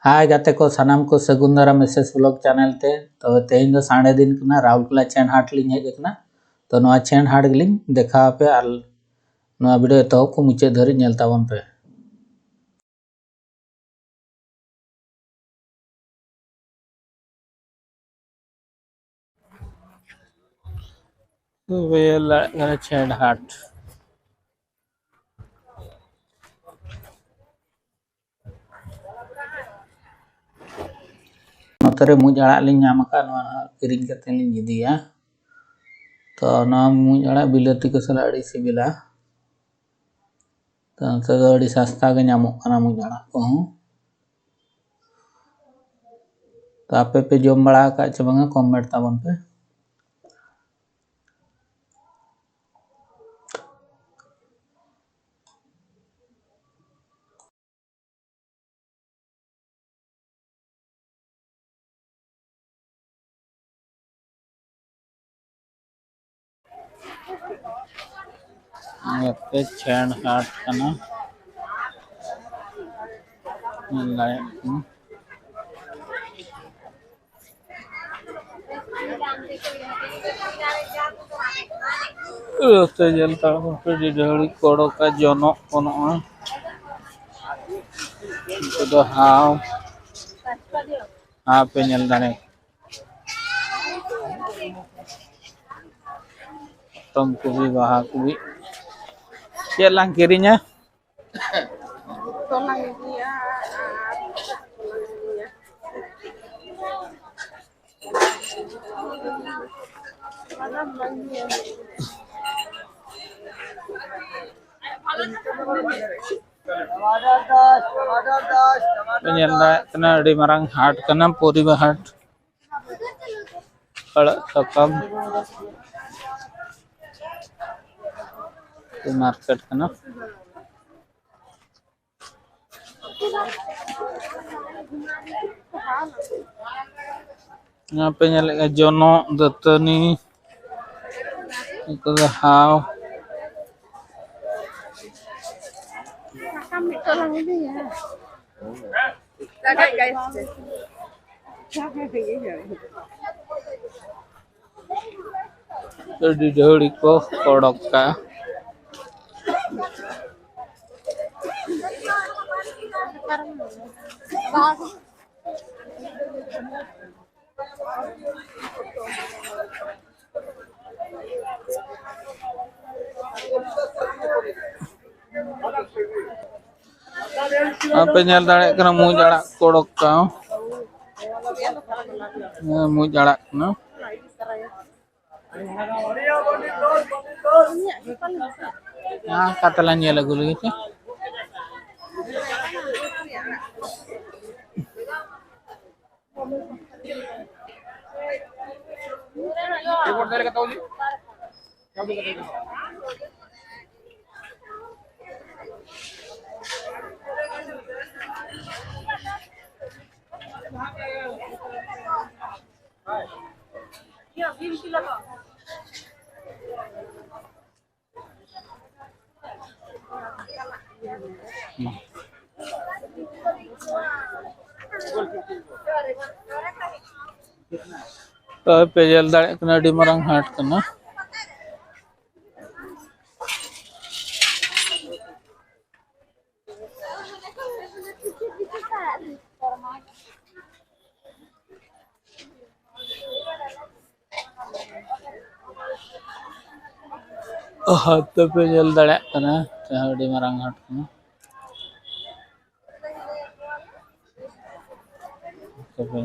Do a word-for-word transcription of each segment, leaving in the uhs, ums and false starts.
ᱦᱟᱭ ᱜᱟᱛᱮ ᱠᱚ, ᱥᱟᱱᱟᱢ ᱠᱚ ᱥᱟᱹᱜᱩᱱ ᱫᱟᱨᱟᱢ ᱮᱥ ᱮᱥ ᱵᱞᱚᱜ ᱪᱮᱱᱮᱞ ᱛᱮ᱾ ᱛᱚᱵᱮ ᱛᱮᱦᱮᱧ ᱫᱚ ᱥᱟᱱᱰᱮ ᱫᱤᱱ ᱠᱟᱱᱟ, ᱨᱟᱣᱩᱨᱠᱮᱞᱟ ᱪᱮᱱ ᱦᱟᱴ ᱞᱤᱧ ᱦᱮᱡ ᱟᱠᱟᱱᱟ᱾ ᱛᱚ ᱱᱚᱣᱟ ᱪᱮᱱ ᱦᱟᱴ ᱜᱮᱞᱤᱧ ᱫᱮᱠᱷᱟᱣ ᱟᱯᱮᱭᱟ ᱟᱨ ᱱᱚᱣᱟ ᱵᱷᱤᱰᱤᱭᱳ ᱮᱛᱚᱦᱚᱵ ᱠᱷᱚᱱ ᱢᱩᱪᱟᱹᱫ ᱫᱷᱟᱹᱨᱤᱡ ᱧᱮᱞ ᱛᱟᱵᱚᱱ ᱯᱮ᱾ ᱛᱚᱵᱮ ᱞᱟᱲᱟᱜ ᱠᱟᱱᱟ ᱪᱷᱮᱸᱰ ᱦᱟᱴ᱾ ᱱᱚᱛᱮ ᱨᱮ ᱢᱩᱡ ᱟᱲᱟᱜ ᱞᱤᱧ ᱧᱟᱢ ᱟᱠᱟᱫ, ᱱᱚᱣᱟ ᱠᱤᱨᱤᱧ ᱠᱟᱛᱮ ᱞᱤᱧ ᱤᱫᱤᱭᱟ᱾ ᱛᱚ ᱱᱚᱣᱟ ᱢᱩᱡ ᱟᱲᱟᱜ ᱵᱤᱞᱟᱹᱛᱤ ᱠᱚ ᱥᱟᱞᱟᱜ ᱟᱹᱰᱤ ᱥᱤᱵᱤᱞᱟ᱾ ᱛᱚ ᱱᱚᱛᱮ ᱫᱚ ᱟᱹᱰᱤ ᱥᱟᱥᱛᱟ ᱜᱮ ᱧᱟᱢᱚᱜ ᱠᱟᱱᱟ ᱢᱩᱡ ᱟᱲᱟᱜ ᱠᱚᱦᱚᱸ᱾ ᱛᱚ ᱟᱯᱮ ᱯᱮ ᱡᱚᱢ ᱵᱟᱲᱟ ᱟᱠᱟᱫ ᱪᱮ ᱵᱟᱝᱟ, ᱠᱚᱢᱮᱱᱴ ᱛᱟᱵᱚᱱ ᱯᱮ᱾ ᱱᱚᱛᱮ ᱪᱷᱮᱸᱰ ᱦᱟᱴ ᱠᱟᱱᱟ, ᱧᱮᱞ ᱫᱟᱲᱮᱭᱟᱜ ᱠᱟᱱᱟ᱾ ᱱᱚᱛᱮ ᱧᱮᱞ ᱛᱟᱵᱚᱱ ᱯᱮ, ᱰᱤᱰᱷᱟᱹᱣᱲᱤ ᱠᱚᱲᱚᱠᱟ ᱡᱚᱱᱚᱜ ᱠᱚ ᱱᱚᱜᱼᱚᱭ᱾ ᱩᱱᱠᱩ ᱫᱚ ᱦᱟᱣ, ᱦᱟᱣ ᱯᱮ ᱧᱮᱞ ᱫᱟᱲᱮ᱾ ᱦᱚᱛᱚᱢ ᱠᱚᱵᱤ, ᱵᱟᱦᱟ ᱠᱚᱵᱤ, ᱪᱮᱫ ᱞᱟᱝ ᱠᱤᱨᱤᱧᱟ? ᱛᱚᱞᱟᱝ ᱤᱫᱤᱭᱟ ᱟᱨ ᱛᱚᱞᱟᱝ ᱤᱫᱤᱭᱟ᱾ ᱯᱮ ᱧᱮᱞ ᱫᱟᱲᱮᱭᱟᱜ ᱠᱟᱱᱟ, ᱟᱹᱰᱤ ᱢᱟᱨᱟᱝ ᱦᱟᱴ ᱠᱟᱱᱟ, ᱯᱚᱨᱤᱵᱟ ᱦᱟᱴ᱾ ᱟᱲᱟᱜ ᱥᱟᱠᱟᱢ ᱢᱟᱨᱠᱮᱴ ᱠᱟᱱᱟ᱾ ᱱᱚᱣᱟ ᱯᱮ ᱧᱮᱞᱮᱫ ᱠᱟᱱᱟ ᱡᱚᱱᱚᱜ, ᱫᱟᱹᱛᱟᱹᱱᱤ, ᱱᱤᱛᱚᱜ ᱫᱚ ᱦᱟᱣ᱾ ᱥᱟᱠᱟᱢ ᱱᱤᱛᱚᱜ ᱞᱟᱝ ᱤᱫᱤᱭᱟ᱾ ᱟᱹᱰᱤ ᱰᱷᱟᱹᱲᱤ ᱠᱚ ᱚᱰᱚᱠ ᱠᱟᱜᱼᱟ᱾ ᱟᱯᱮ ᱧᱮᱞ ᱫᱟᱲᱮᱭᱟᱜ ᱠᱟᱱᱟ, ᱢᱩᱡ ᱟᱲᱟᱜ ᱠᱚ ᱚᱰᱚᱠ ᱠᱟᱜᱼᱟ᱾ ᱦᱮᱸ, ᱢᱩᱡ ᱟᱲᱟᱜ ᱠᱟᱱᱟ᱾ ᱦᱮᱸ, ᱠᱟᱛᱞᱟ ᱧᱮᱞ ᱟᱹᱜᱩ ᱞᱟᱹᱜᱤᱫ ᱛᱮ᱾ ᱛᱚ ᱯᱮ ᱧᱮᱞ ᱫᱟᱲᱮᱭᱟᱜ ᱠᱟᱱᱟ, ᱟᱹᱰᱤ ᱢᱟᱨᱟᱝ ᱦᱟᱴ ᱠᱟᱱᱟ᱾ ᱦᱟᱴ ᱫᱚᱯᱮ ᱧᱮᱞ ᱫᱟᱲᱮᱭᱟᱜ ᱠᱟᱱᱟ, ᱡᱟᱦᱟᱸ ᱟᱹᱰᱤ ᱢᱟᱨᱟᱝ ᱦᱟᱴ ᱠᱟᱱᱟ᱾ ᱛᱚᱵᱮ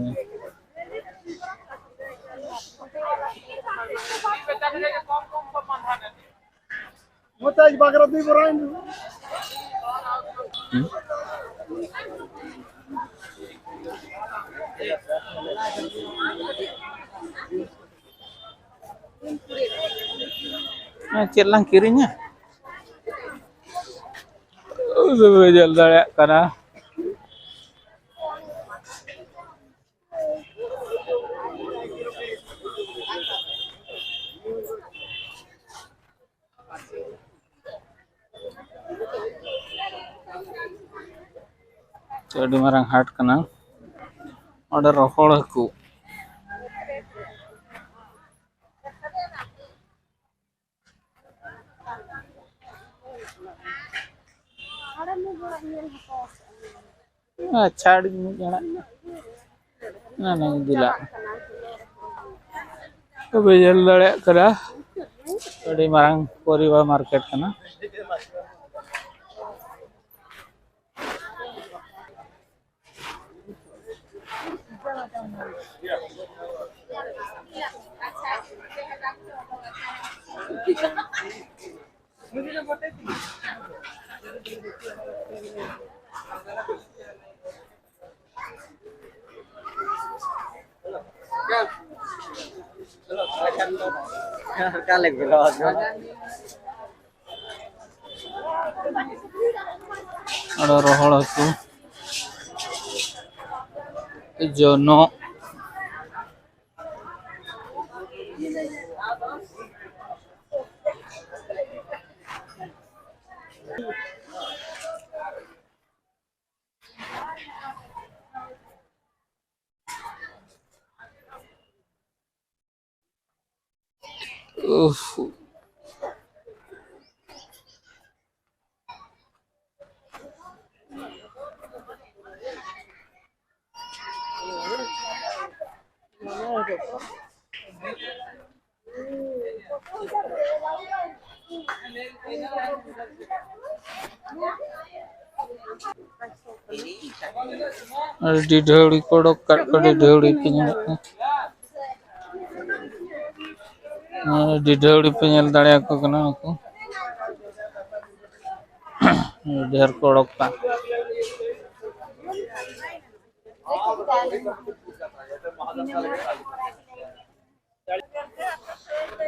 ᱪᱮᱫ ᱞᱟᱝ ᱠᱤᱨᱤᱧᱟ? ᱧᱮᱞ ᱫᱟᱲᱮᱭᱟᱜ ᱠᱟᱱᱟ᱾ ᱟᱹᱰᱤ ᱢᱟᱨᱟᱝ ᱦᱟᱴ ᱠᱟᱱᱟ᱾ ᱚᱸᱰᱮ ᱨᱚᱦᱚᱲ ᱦᱟᱹᱠᱩ᱾ ᱟᱪᱪᱷᱟ, ᱟᱹᱰᱤ ᱢᱤᱫ ᱟᱲᱟᱜ᱾ ᱚᱱᱟᱧ ᱤᱫᱤ ᱞᱟᱜ᱾ ᱛᱚᱵᱮ ᱧᱮᱞ ᱫᱟᱲᱮᱭᱟᱜ ᱠᱟᱱᱟ, ᱟᱹᱰᱤ ᱢᱟᱨᱟᱝ ᱯᱚᱨᱤᱵᱟᱨ ᱢᱟᱨᱠᱮᱴ ᱠᱟᱱᱟ᱾ ᱟᱨᱚ ᱨᱚᱦᱚᱲ ᱦᱟᱹᱠᱩ, ᱡᱚᱱᱚᱜ᱾ ᱩᱯᱷ᱾ ᱟᱹᱰᱤ ᱰᱷᱟᱹᱣᱲᱤ ᱠᱚ ᱚᱰᱚᱠ ᱠᱟᱜ ᱠᱚᱣᱟ, ᱟᱹᱰᱤ ᱰᱷᱟᱹᱣᱲᱤ ᱯᱮ ᱧᱮᱞᱮᱫ ᱠᱚᱣᱟ᱾ ᱟᱹᱰᱤ ᱰᱷᱟᱹᱣᱲᱤ ᱯᱮ ᱧᱮᱞ ᱫᱟᱲᱮᱭᱟᱠᱚ ᱠᱟᱱᱟ ᱱᱩᱠᱩ᱾ ᱰᱷᱮᱨ ᱠᱚ ᱚᱰᱚᱠ ᱠᱟᱜ᱾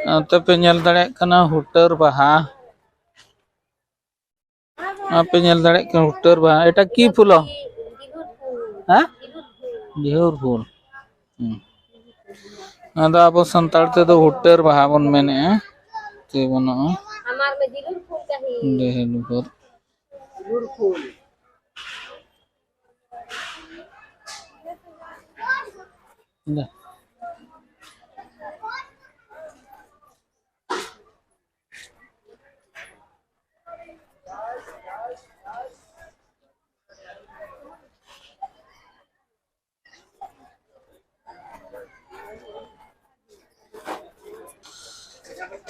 ᱱᱚᱛᱮ ᱯᱮ ᱧᱮᱞ ᱫᱟᱲᱮᱭᱟᱜ ᱠᱟᱱᱟ ᱦᱩᱴᱟᱹᱨ ᱵᱟᱦᱟ᱾ ᱱᱚᱣᱟ ᱯᱮ ᱧᱮᱞ ᱫᱟᱲᱮᱭᱟᱜ ᱠᱟᱱᱟ ᱦᱩᱴᱟᱹᱨ ᱵᱟᱦᱟ᱾ ᱮᱴᱟ ᱠᱤ ᱯᱷᱩᱞ? ᱦᱮᱸ? ᱜᱷᱤᱦᱩᱨ ᱯᱷᱩᱞ᱾ ᱦᱩᱸ᱾ ᱱᱚᱣᱟ ᱫᱚ ᱟᱵᱚ ᱥᱟᱱᱛᱟᱲ ᱛᱮᱫᱚ ᱦᱩᱴᱟᱹᱨ ᱵᱟᱦᱟ ᱵᱚᱱ ᱢᱮᱱᱮᱜᱼᱟ᱾ ᱪᱮᱫ ᱵᱟᱹᱱᱩᱜᱼᱟ? ᱜᱷᱤᱦᱩᱨ ᱯᱷᱩᱞ᱾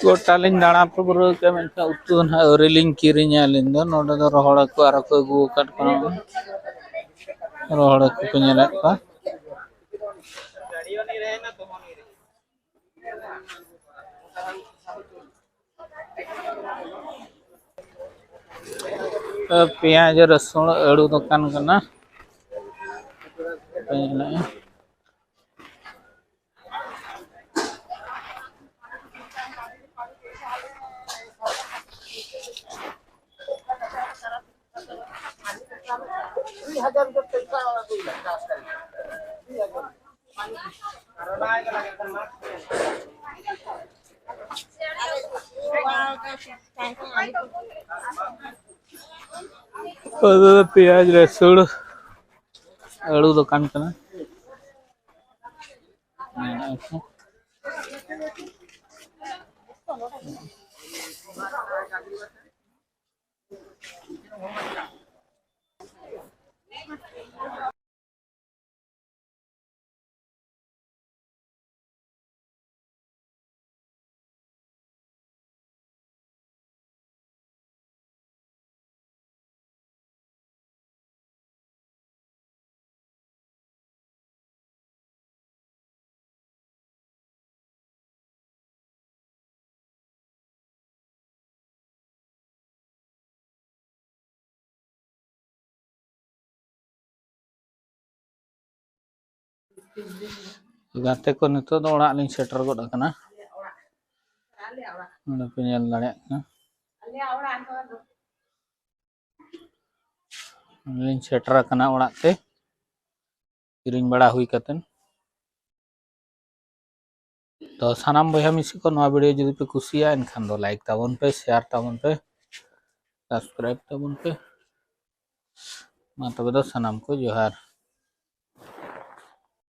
ᱜᱚᱴᱟ ᱞᱤᱧ ᱫᱟᱬᱟ ᱯᱩᱨᱟᱹᱣ ᱠᱮᱫᱟ, ᱢᱮᱱᱠᱷᱟᱱ ᱩᱛᱩ ᱫᱚ ᱱᱟᱦᱟᱜ ᱟᱹᱣᱨᱤ ᱞᱤᱧ ᱠᱤᱨᱤᱧᱟ ᱟᱹᱞᱤᱧ ᱫᱚ᱾ ᱱᱚᱰᱮ ᱫᱚ ᱨᱚᱦᱚᱲ ᱦᱟᱹᱠᱩ ᱟᱨᱚ ᱠᱚ ᱟᱹᱜᱩ ᱟᱠᱟᱫ ᱠᱚᱣᱟ᱾ ᱨᱚᱦᱚᱲ ᱦᱟᱹᱠᱩ ᱠᱚ ᱧᱮᱞᱮᱫ ᱠᱚᱣᱟ᱾ ᱯᱮᱸᱭᱟᱡᱽ, ᱨᱟᱹᱥᱩᱱ, ᱟᱹᱲᱩ ᱫᱚᱠᱟᱱ ᱠᱟᱱᱟ᱾ ᱯᱮᱸᱭᱟᱡᱽ, ᱨᱟᱹᱥᱩᱱ, ᱟᱹᱲᱩ ᱫᱚᱠᱟᱱ ᱠᱟᱱᱟ᱾ ᱜᱟᱛᱮ ᱠᱚ, ᱱᱤᱛᱚᱜ ᱫᱚ ᱚᱲᱟᱜ ᱞᱤᱧ ᱥᱮᱴᱮᱨ ᱜᱚᱫ ᱟᱠᱟᱱᱟ᱾ ᱱᱚᱰᱮ ᱯᱮ ᱧᱮᱞ ᱫᱟᱲᱮᱭᱟᱜ ᱠᱟᱱᱟ, ᱞᱤᱧ ᱥᱮᱴᱮᱨ ᱟᱠᱟᱱᱟ ᱚᱲᱟᱜ ᱛᱮ, ᱠᱤᱨᱤᱧ ᱵᱟᱲᱟ ᱦᱩᱭ ᱠᱟᱛᱮ᱾ ᱛᱚ ᱥᱟᱱᱟᱢ ᱵᱚᱭᱦᱟ ᱢᱤᱥᱤ ᱠᱚ, ᱱᱚᱣᱟ ᱵᱷᱤᱰᱤᱭᱳ ᱡᱩᱫᱤ ᱯᱮ ᱠᱩᱥᱤᱭᱟᱜᱼᱟ, ᱮᱱᱠᱷᱟᱱ ᱫᱚ ᱞᱟᱭᱤᱠ ᱛᱟᱵᱚᱱ ᱯᱮ, ᱥᱮᱭᱟᱨ ᱛᱟᱵᱚᱱ ᱯᱮ, ᱥᱟᱵᱥᱠᱨᱟᱭᱤᱵ ᱛᱟᱵᱚᱱ ᱯᱮ᱾ ᱢᱟ ᱛᱚᱵᱮ ᱫᱚ ᱥᱟᱱᱟᱢ ᱠᱚ ᱡᱚᱦᱟᱨ᱾